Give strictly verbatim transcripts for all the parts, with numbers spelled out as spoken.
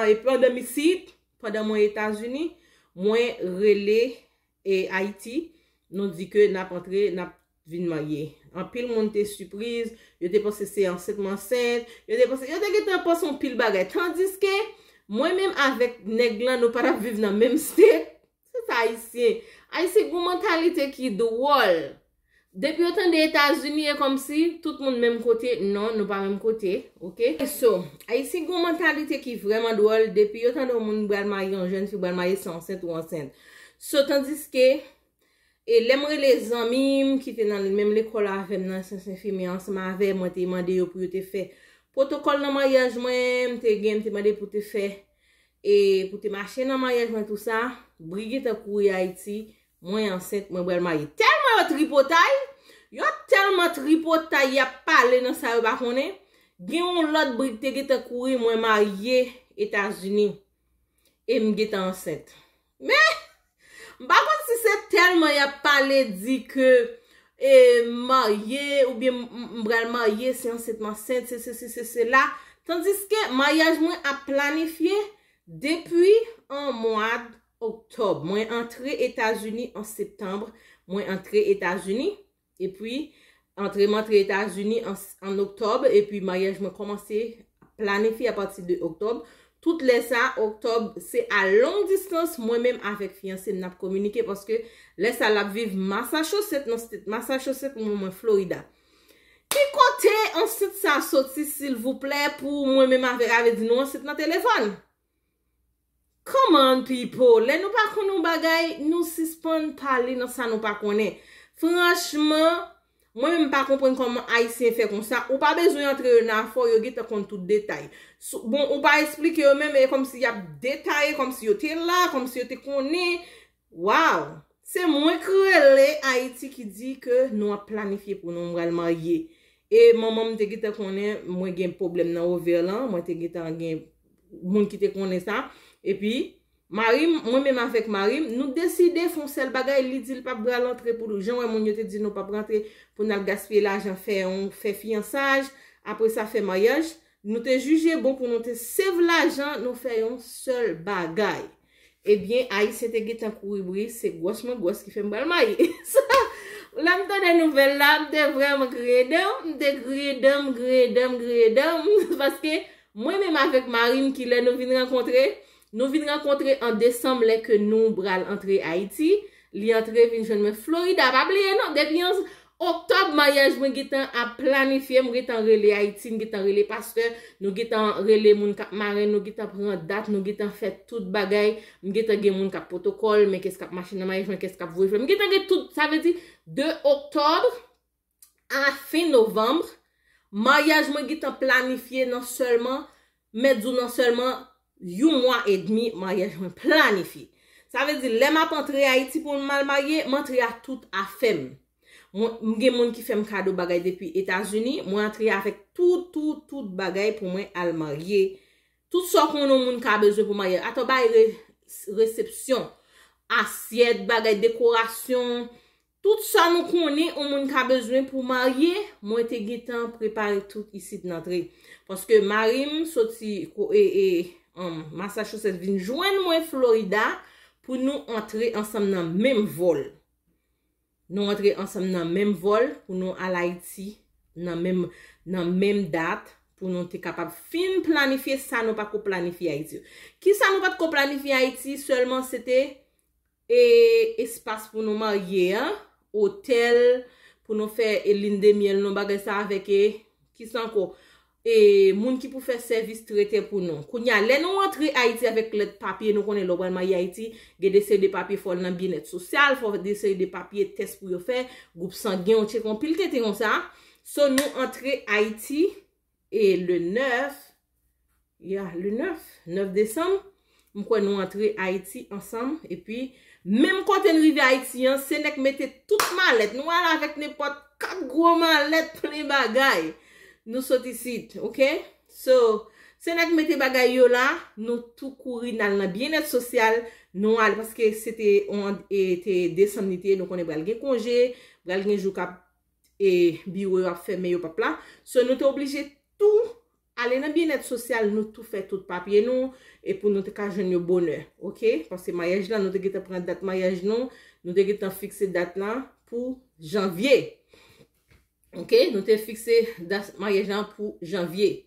E pandan m isit, pandan mwen Etazini, mwen rele e Ayiti, nou di ke n ap antre, n ap vin marye. Anpil moun te sipriz, yo te panse se ansent m ansent, yo te panse, yo te gentan panse yon pil bagay. Tandiske mwen menm avèk nèg lan, nou pa t ap viv nan menm state. Se sa Ayisyen. Ayisyen gen yon mantalite ki dwòl. Depi yo tande Etazini, e kòmsi tout moun menm kote. Non, nou pa menm kote, oke? So, Ayisyen gen yon mantalite ki vrèman dwòl. Depi yo tande yon moun pral marye, yon jèn fi pral marye, se ansent ou ansent. So, tandiske, e lè m rele zanmi m ki te nan menm lekòl avè m nan Syans Enfimyè ansanm avè m, mwen te mande yo pou yo te fè pwotokòl nan maryaj mwen, m te gen, m te mande pou te fè, e pou te mache nan maryaj mwen, tou sa, bri gentan kouri Ayiti, mwen ansent, mwen pral marye. Tèlman yo tripotay, yo tèlman tripotay, y ap pale nan sa yo pa konnen. Gen yon lòt bri ki te gentan kouri, mwen marye Etazini, e m gentan ansent. Men, m pa konn si se tèlman y ap pale di ke e, m marye, oubyen m, m, m pral marye, se ansent m ansent, se sesi, se sela. Tandiske maryaj mwen ap planifye depi an mwa oktòb. Mwen antre Etazini an septanm, mwen antre Etazini, epi antre m antre Etazini an, an oktòb, epi maryaj mwen kòmanse planifye apati de oktòb. Tout lè sa, oktòb, se a long distance, mwen menm avèk fiyanse m n ap kominike, paske lè sa l ap viv Massachusetts, nan state Massachusetts, mwen, mwen Florida. Ki kote ansent sa soti, silvouplè, pou mwen menm avèk, avè di nou ansent nan telefòn? Come on, people! Lè nou pa konn yon bagay, nou sispann pale nan sa nou pa konnen. Franchman, mwen menm m pa konprann kòman Ayisyen fè konsa. Ou pa bezwen antre yo nan afè w, yo gentan konn tout detay. Sou, bon, ou pa eksplike yo menm, e kòmsi y ap detaye, kòmsi yo te la, kòmsi yo te konnen. Waw! Se mwen k rele Ayiti ki di ke nou ap planifye pou nou pral marye. E manman m te gentan konnen mwen gen pwoblèm nan ovè lan, mwen te gentan gen moun ki te konnen sa. Epi, mari m, mwen menm avèk mari m, nou deside fè yon sèl bagay, li di l p ap pral antre pou nou. Jan wè moun yo te di nou p ap rantre pou n al gaspiye lajan, fè yon, fè fiyansaj, apre sa fè maryaj. Nou te jije bon pou nou te save lajan, nou fè yon sèl bagay. Ebyen, Ayisyen te gentan kouri bri, se gwòs mwen gwòs ki fè m pral marye. So, lè m tande nouvèl la, m te vrèman griye dan m, m te griye dan m, griye dan m, griye dan m, paske mwen menm avèk mari m ki lè nou vin rankontre, nou vin rankontre an desanm lè ke nou pral antre Ayiti, li antre vin jwenn mwen Florida. Pa bliye non, depi an oktòb maryaj mwen gentan ap planifye, m gentan rele Ayiti, m gentan rele pastè, nou gentan rele moun k ap marenn, nou gentan pran dat, nou gentan fè tout bagay, m gentan gen moun k ap pwotokòl, men kès k ap mache nan maryaj mwen, kès k ap voye flè. M gentan gen tout, sa vle di, de oktòb a fen novanm, maryaj mwen gentan planifye nan sèlman, mèt di w nan sèlman yon mwa edmi maryaj mwen planifye. Sa vle di, lè m ap antre Ayiti pou m al marye, m antre ak tout afè m. Mwen, m gen moun ki fè m kado bagay depi Etazini, mwen antre avèk tout, tout, tout bagay pou mwen al marye. Tout sa w konnen yon moun ka bezwen pou marye. Atò bay re-, resepsyon, asyèt, bagay dekorasyon, tout sa nou konnen yon moun ka bezwen pou marye, mwen te gentan prepare tout isit nan antre. Paske mari m soti ko-, e, e, um, Massachusetts vin jwenn mwen Florida pou nou antre ansanm nan menm vòl. Nou antre ansanm nan menm vòl pou nou al Ayiti nan menm, nan menm dat pou nou te kapab fin planifye sa nou pa ko planifye Ayiti. Kisa nou pa t ko planifye Ayiti sèlman se te e espas pou nou marye an, otèl pou nou fè e lin de myèl nou bagay sa avèk e kisa ankò? E moun ki pou fè sèvis tretè pou nou. Kounye a, lè nou antre Ayiti avèk lèt papye, nou konnen lè w pral marye Ayiti, gen de seri de papye fò w al nan byennèt sosyal, fò de seri de papye tès pou yo fè, gwoup sangen, yon tcheke, yon pil tenten konsa. So, nou antre Ayiti e le nèf, ya, le nèf, nèf desanm, m kwè nou antre Ayiti ansanm, epi menm kote n rive Ayiti an, se nèg mete tout malèt, nou al avèk nenpòt kat gwo malèt plen bagay. Nou sot isit, oke? So, se nèg mete bagay yo la, nou tou kouri n al nan byennèt sosyal, nou al, paske se te on, e, te desanm li te ye, nou konnen pral gen konje, pral gen jou k ap, e, biwo yo ap fèmen, yo p ap la. So, nou te oblije tou Ale nan byennèt sosyal, nou tou fè tout papye nou, e pou nou te ka jwenn yo bonè, oke? Paske maryaj la, nou te gentan pran dat maryaj nou, nou te gentan fikse dat la pou janvye. Oke, nou te fikse dat maryaj la pou janvye.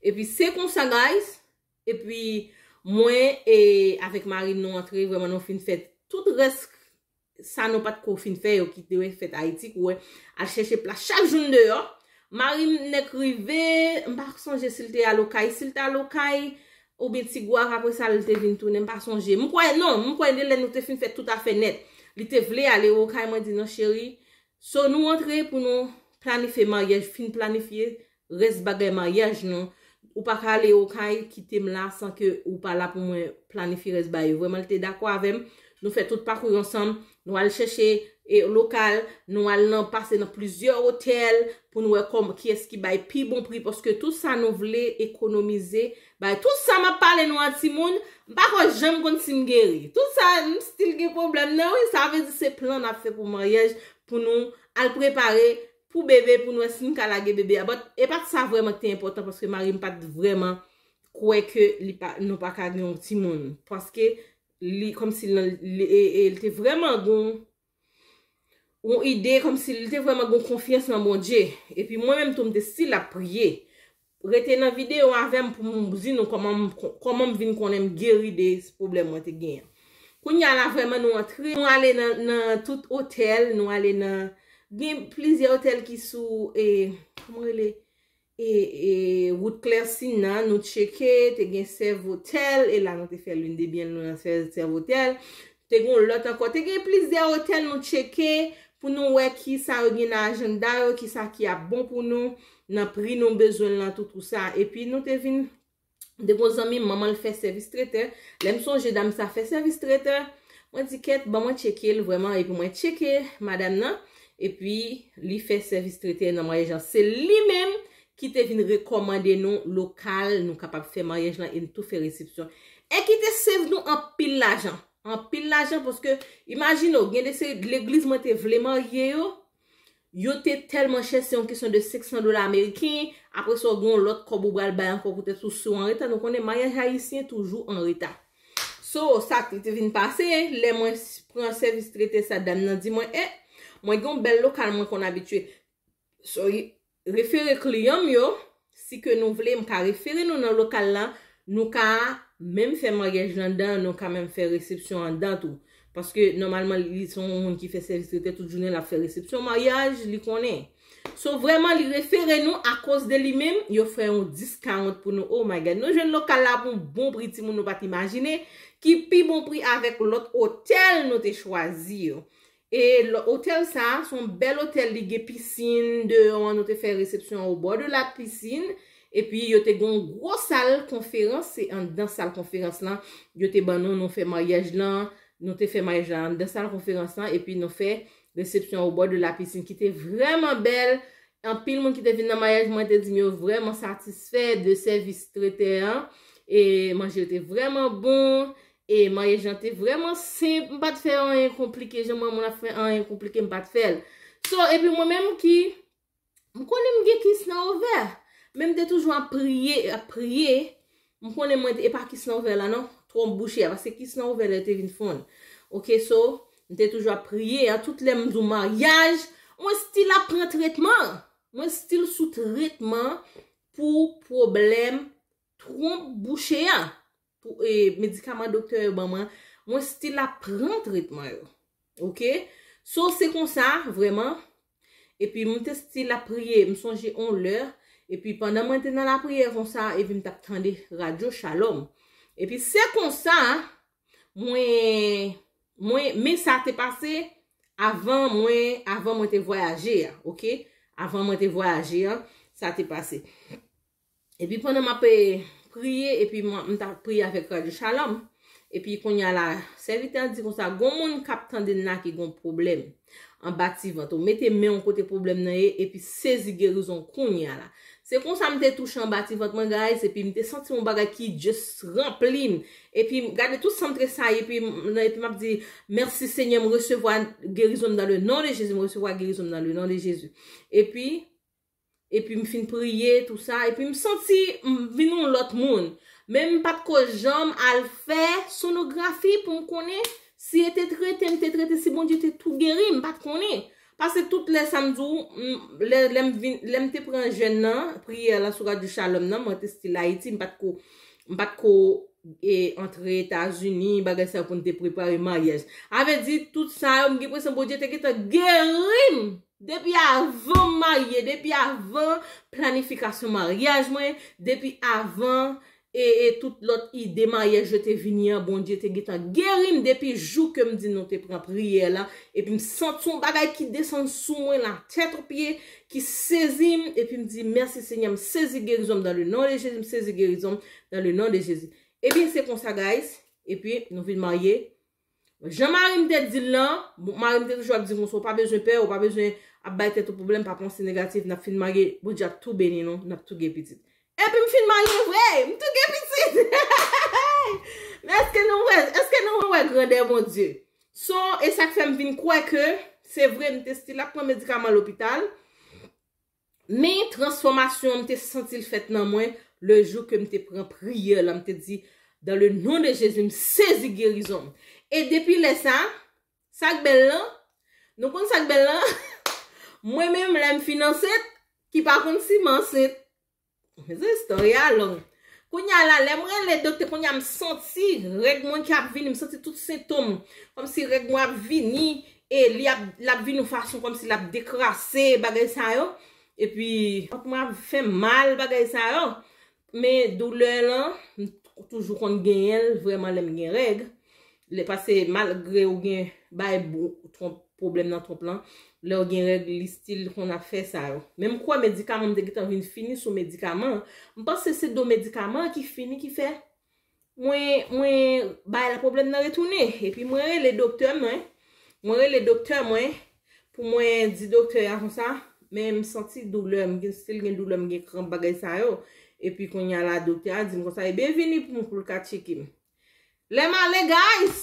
Epi se konsa, guys. Epi mwen e avèk mari m nou antre, vrèman nou fin fè tout rès sa nou pa t ko fin fè yo ki te dwe fèt Ayiti, kou wè al chèche plas chak jou n deyò. Mari m nèk rive, m pa sonje si l te al Okay, si l te al Okay, oubyen Tigwav, apre sa l te vin tounen, m pa sonje. M kwè, non, m kwè de lè nou te fin fè tout afè nèt. Li te vle ale Okay, mwen di non cheri, so nou antre pou nou planifye maryaj, fin planifye rès bagay maryaj nou. Ou pa ka ale Okay kite m la san ke ou pa la pou mwen planifye rès bagay yo. Vrèman, li te dakò avè m. Nou fè tout pakou yo ansanm. Nou al chèche e lokal, nou al nan pase nan plizyè otèl pou nou wè kòm kiyès ki bay pi bon pri, paske tout sa nou vle ekonomize, bay tout sa m ap pale nou an timoun, m pa ko janm konn si m geri. Tout sa, m still gen pwoblèm nan, wi, sa vle di se plan n ap fè pou maryaj, pou nou al prepare pou bebe, pou nou wè si n ka lage bebe a. But e pa t sa vrèman ki te enpòtan, paske mari m pa t vrèman kwè ke li pa, nou pa ka gen yon timoun. Paske li, kòmsi li, li, e, e, li te vrèman gon yon ide, kòmsi li te vrèman gon konfyans nan Bondye. Epi mwen menm tou, m te still ap priye. Rete nan videyo avè m pou m di nou kòman m, kòman m vin konnen m geri de pwoblèm mwen te genyen. Kounye a la, vrèman, nou antre, nou ale nan, nan tout otèl, nou ale nan, gen plizyè otèl ki sou, e, kòman rele? E, e, wout Klèsin nan, nou tcheke, te gen Sèvotèl, e la nou te fè lune de miel nou nan Sè-, Sèvotèl. Te gen yon lòt ankò, te gen plizyè otèl nou tcheke pou nou wè ki sa yo gen nan ajanda yo, ki sa ki ap bon pou nou, nan pri nou bezwen lan, tout ou sa. Epi nou te vin, m te gon zanmi m, manman l fè sèvis tretè. Lè m sonje dam sa fè sèvis tretè, mwen di kèt, ban mwen tcheke l vrèman, epi mwen tcheke madanm nan, epi li fè sèvis tretè nan maryaj lan. Se li menm ki te vin rekòmande nou lokal, nou kapab fè maryaj lan e n tou fè resepsyon. E ki te save nou anpil lajan. Anpil lajan, paske imajine w, gen de se legliz mwen te vle marye yo, yo te tèlman chè, se yon kesyon de senk san dola ameriken, apre sa, w gen yon lòt kòb ou pral bay ankò poutèt ou si w anreta. Nou konnen maryaj ayisyen toujou anreta. So, sa ki te vin pase, lè mwen s-, pran sèvis tretè sa, dam nan di mwen, e, mwen gen yon bèl lokal mwen konn abitye. So, refere kliyan m yo, si ke nou vle, m ka refere nou nan lokal la, nou ka menm fè maryaj la anndan, nou ka menm fè resepsyon anndan tou. Paske nòmalman, li se yon moun ki fè sèvis tretè tout jounen, l ap fè resepsyon, maryaj, li konnen. So, vrèman, li refere nou, akoz de li menm, yo fè yon discount pou nou. Oh my God, nou jwenn lokal la pou yon bon pri, timoun, nou pa t imajine, ki pi bon pri avèk lòt otèl nou te chwazi yo. E lò-, otèl sa, se yon bèl otèl, li gen pisin deyò an, nou te fè resepsyon au bord de la piscine. Epi yo te gen yon gwo sal konferans, se anndan sal konferans lan, yo te ban nou, nou fè maryaj lan, nou te fè maryaj lan anndan sal konferans lan, epi nou fè resepsyon au bord de la piscine ki te vrèman bèl. Anpil moun ki te vin nan maryaj mwen te di m yo vrèman satisfè de sèvis tretè an, e manje yo te vrèman bon. E maryaj lan te vrèman senp, m pa t fè anyen konplike, jan mwen moun ap fè anyen konplike, m pa t fè l. So, epi mwen menm ki, m konnen m gen kis nan ovè, men m te toujou ap priye, ap priye, m konnen mwen te, e pa kis nan ovè la non, twonp bouche a, paske kis nan ovè la te vin fonn. Oke, so, m te toujou ap priye, a tout lè m di w maryaj, mwen still ap pran tretman, mwen still sou tretman pou pwoblèm twonp bouche a. Pou, e, medikaman doktè yo ban mwen, mwen still ap pran tretman yo. Oke? So, se konsa, vrèman. Epi, mwen te still ap priye, m sonje on lè. Epi, pandan mwen te nan lapriyè konsa, epi m t ap tande Radyo Shalom. Epi, se konsa, mwen, mwen, men sa te pase avan mwen, avan mwen te vwayaje a, oke? Avan mwen te vwayaje a, sa te pase. Epi pandan m ap, eh, priye, epi m, m t ap priye avèk Radyo Shalom. Epi kounye a la, sèvitè an di konsa, gon moun k ap tande n la ki gon pwoblèm anba ti vant ou. Mete men w kote pwoblèm nan ye, epi sezi gerizon kounye a la. Se konsa m te touche anba ti vant mwen, guys, epi m te santi yon bagay ki just ranpli m. Epi gade tout san m tresayi, epi, epi m ap di, mèsi Senyè, m resevwa gerizon m dans le nom de Jésus, m resevwa gerizon m dans le nom de Jésus. Epi, epi m fin priye, tou sa, epi m santi m vin yon lòt moun. Men m pa t ko janm al fè sonografi pou m konnen si e te trete, m te trete, si Bondye te tou geri, m pa t konnen. Paske tout lè sa m di w, m, lè, lè m vin, lè m te pran jèn nan, priyè lan sou Radyo Shalom nan, mwen te still Ayiti, m pa t ko, m pa t ko e antre Etazini, bagay sa yo pou n te prepare maryaj. A vle di, tout sa yo, m gen enpresyon Bondye te gentan geri m depi avan m marye, depi avan planifikasyon maryaj mwen, depi avan e, e tout lòt ide maryaj yo te vini an, Bondye te gentan geri m depi jou ke m di nou te pran priyè la, epi m santi yon bagay ki desann sou mwen la tèt o pye, ki sezi m, epi m di, mèsi Senyè, m sezi gerizon m dans le nom de Jésus, m sezi gerizon m dans le nom de Jésus. Ebyen, se konsa, guys. Epi, nou vin marye. Jan mari m te di l lan, bon, mari m te toujou ap di konsa, ou pa bezwen pè, ou pa bezwen ap bay tèt ou pwoblèm, pa panse negatif, n ap fin marye, Bondye ap tou beni nou, n ap tou gen pitit. Epi m fin marye vre, m tou gen pitit. Men èske nou wè, èske nou wè grandè Bondye? So, e sa k fè m vin kwè ke se vre, m te still ap pran medikaman lopital. Men transfòmasyon an, m te santi l fèt nan mwen le jou ke m te pran priyè la, m te di, dans le nom de Jésus, m sezi gerizon m. E depi lè sa, sa k bèl lan, nou konn sa k bèl lan? Mwen menm, lè m fin ansent, ki pa konn si m ansent. Mezanmi, story a long. Kounye a la, lè m rele doktè, kounye a m santi règ mwen ki ap vini, m santi tout sentòm. Kòmsi règ mwen ap vini, e li ap, l ap vini yon fason kòmsi l ap dekrase, bagay sa yo. Epi, vant mwen ap fè mal, bagay sa yo. Men doulè lan, m toujou konn genyen l, vrèman lè m gen règ. Lè, paske malgre ou gen bay bou-, twonp, pwoblèm nan twonp lan, lè w gen règ, li still konn ap fè sa yo. Men m kwè medikaman, m te gentan vin fini sou medikaman. M panse se do medikaman ki fini ki fè mwen, mwen bay la pwoblèm nan retounen. Epi mwen rele doktè mwen. Mwen rele doktè mwen pou mwen di doktè a konsa, men m santi doulè, m gen, still gen doulè, m gen kranp, bagay sa yo. Epi kounye a la, doktè a di m konsa, ebyen vini pou m, pou l ka tcheke m. Lè m ale, guys,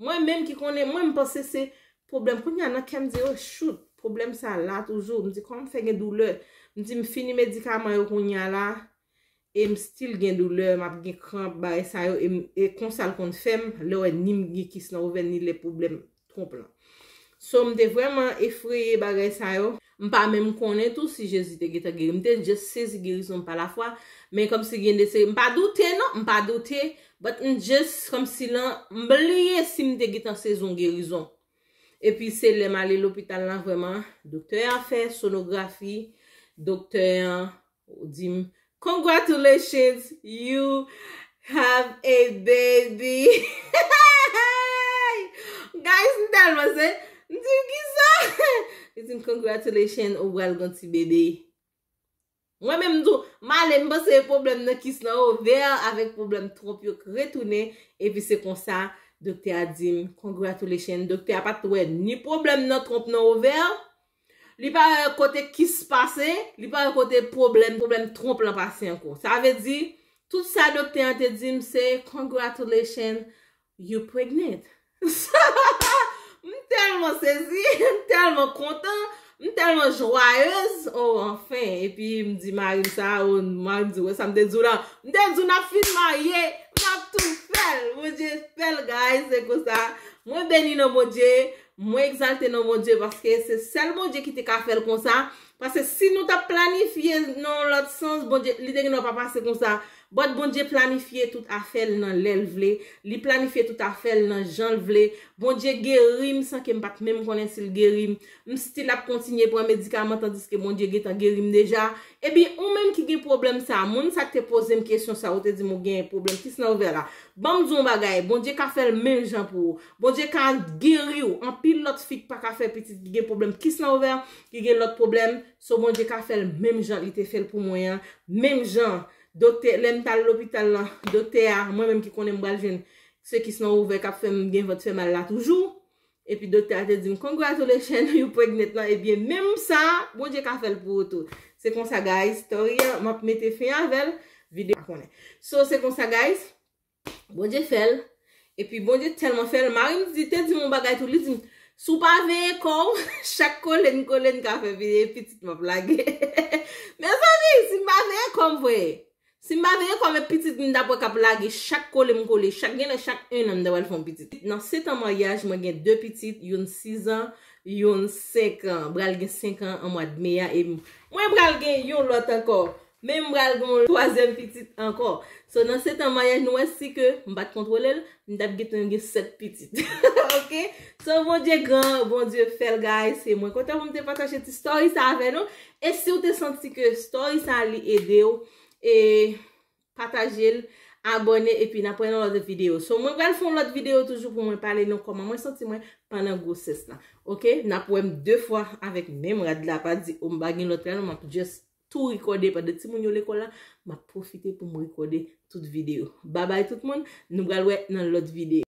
mwen menm ki konnen, mwen m panse se pwoblèm. Kounye a nan kè m di, oh, shoot, pwoblèm sa la toujou. M di, kòman m fè gen doulè? M di, m fini medikaman yo kounye a la, e m still gen doulè, m ap gen kranp, bagay sa yo, e m, e konsa l konn fè m, lè w wè ni m gen kis nan ovè, ni lè pwoblèm twonp lan. So, m te vrèman efreye bagay sa yo. M pa menm konnen tou si Jezi te gentan geri. M te just sezi gerizon m pa lafwa. Men kòmsi gen de se, m pa doute non, m pa doute. But m just kòmsi lan, m bliye si m te gentan sezi yon gerizon. Epi se lè m ale lopital lan vrèman, doktè a fè sonografi, doktè an di m, congratulations, you have a baby. Guys, m tèlman se, m di, kisa? Li di m, congratulations, ou pral gen ti bebe. Mwen menm tou, m ale, m panse pwoblèm nan kis nan ovè avèk pwoblèm twonp yo k retounen, epi se konsa, doktè a di m, congratulations. Doktè a pa t wè ni pwoblèm nan twonp nan ovè, li pa wè kote kis pase, li pa wè kote pwoblèm, pwoblèm twonp lan pase ankò. Sa vle di, tout sa doktè an te di m se, congratulations, you pregnant. M tèlman sezi, m tèlman kontan, m tèlman jwayez. Oh, anfen. Epi m di mari m sa, oh, mari m di, wè sa m te di w la. M te di w n ap fin marye, n ap tou fè l. Bondye fè l, guys, se konsa. Mwen beni non Bondye, mwen egzalte non Bondye, paske se sèl Bondye ki te ka fè l konsa. Paske si nou t ap planifye nan yon lòt sans, Bondye, li te gen dwa pa pase konsa. But Bondye planifye tout afè l nan lè l vle. Li planifye tout afè l nan jan l vle. Bondye geri m san ke m pa t menm konnen si l geri m. M still ap kontinye pran medikaman tandiske Bondye gentan geri m deja. Ebyen, ou menm ki gen pwoblèm sa, moun sa k te poze m kesyon sa, ou te di m ou gen pwoblèm kis nan ovè la. Ban m di w yon bagay, Bondye ka fè l menm jan pou ou. Bondye ka geri w. Anpil lòt fi k pa ka fè pitit, ki gen pwoblèm kis nan ovè, ki gen lòt pwoblèm. So, Bondye ka fè l menm jan li te fè l pou mwen an. Menm jan, doktè, lè m t al lopital lan, doktè a, mwen menm ki konnen m pral jwenn se kis nan ovè k ap fè m gen vant fè mal la toujou. Epi doktè a te di m, congratulations, you pregnant lan. Ebyen, menm sa, Bondye ka fè l pou ou tou. Se konsa, guys, story an, m ap mete fen avè l, videyo a konnen. So, se konsa, guys, Bondye fè l. Epi Bondye tèlman fè l. Mari m di, te di m yon bagay tou, li di m, Si w pa veye kò w, chak kole n kole n ka fè veye pitit m ap lage. Mezanmi, si m pa veye kò m vre, si m pa veye kò m, e pitit m t ap wè k ap lage, chak kole m kole, chak genlè chak en an m ta pral fè yon pitit. Nan sèt an maryaj, mwen gen de pitit, youn sis an, youn senk an. M pral gen senk an an mwa de me a, e mwen pral gen yon lòt ankò. Men m pral gen yon twazyèm pitit ankò. So, nan sèt an maryaj, nou wè si ke m pa t kontwole l, m t ap gentan gen sèt pitit. Ok? So, Bondye gran, Bondye fè l, guys. Se mwen kontan pou m te pataje ti story sa avè nou. E si w te santi ke story sa li ede w, e pataje l, abòne, epi n ap wè nan lòt videyo. So, mwen pral fè yon lòt videyo toujou pou mwen pale nou kòman mwen santi mwen pandan gwosès la. Ok? N ap wè m de fwa avèk menm rad la, pa di, o, m pa gen lòt rad, m ap just tou rekòde pandan timoun yo lekòl la, m ap pwofite pou m rekòde tout videyo. Babay tout moun, nou pral wè nan lòt videyo.